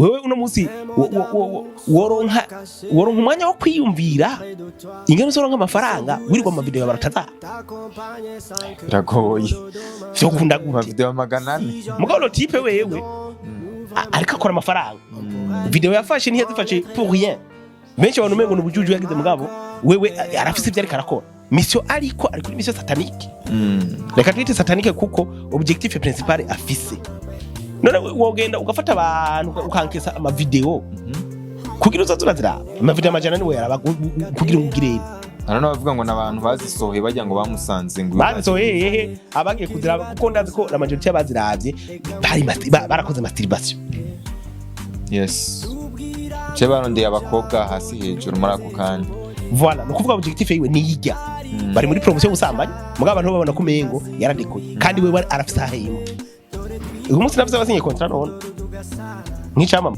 Wewe uno munsi woronka umwanya wo kwiyumvira ingene uzoronka amafaranga wirirwa mu ma vidéo ya Barataza? Biragoye. Vyokunda gute? Ama vidéo 400. Mugabo le type wewe ariko akora amafaranga. Vidéo yafashe ntiyazifashe pour rien. Benshi abantu umengo ni ubujuju yagize, mugabo wewe arafise ivyo ariko arakora, mission ariko ari kuri mission satanique. Reka twite satanique kuko objectif principal afise. None wogenda ugafata abantu ukankesa ama vidéo kugira uzoze uraziraba ama vidéo 400 yaraba kugira ngo ugire? Hari n'abavuga ngo ni abantu bazisohoye bajya ngo bamusanze ngo Bazisohoye hehe? Abagiye kuziraba, kuko ndazi ko la majorité y'abaziravye bari barakoze masturbation. Yes, ce barondeye abakobwa hasi hejuru muri ako kanya. Voilà, ni ukuvuga objectif yiwe niyijya bari muri promotion y'ubusambanyi, mugabo abantu babona ko umengo yaradekoye kandi wewe arafise ahemba. Uyu munsi nafise abasinye contrat none nk'icamama.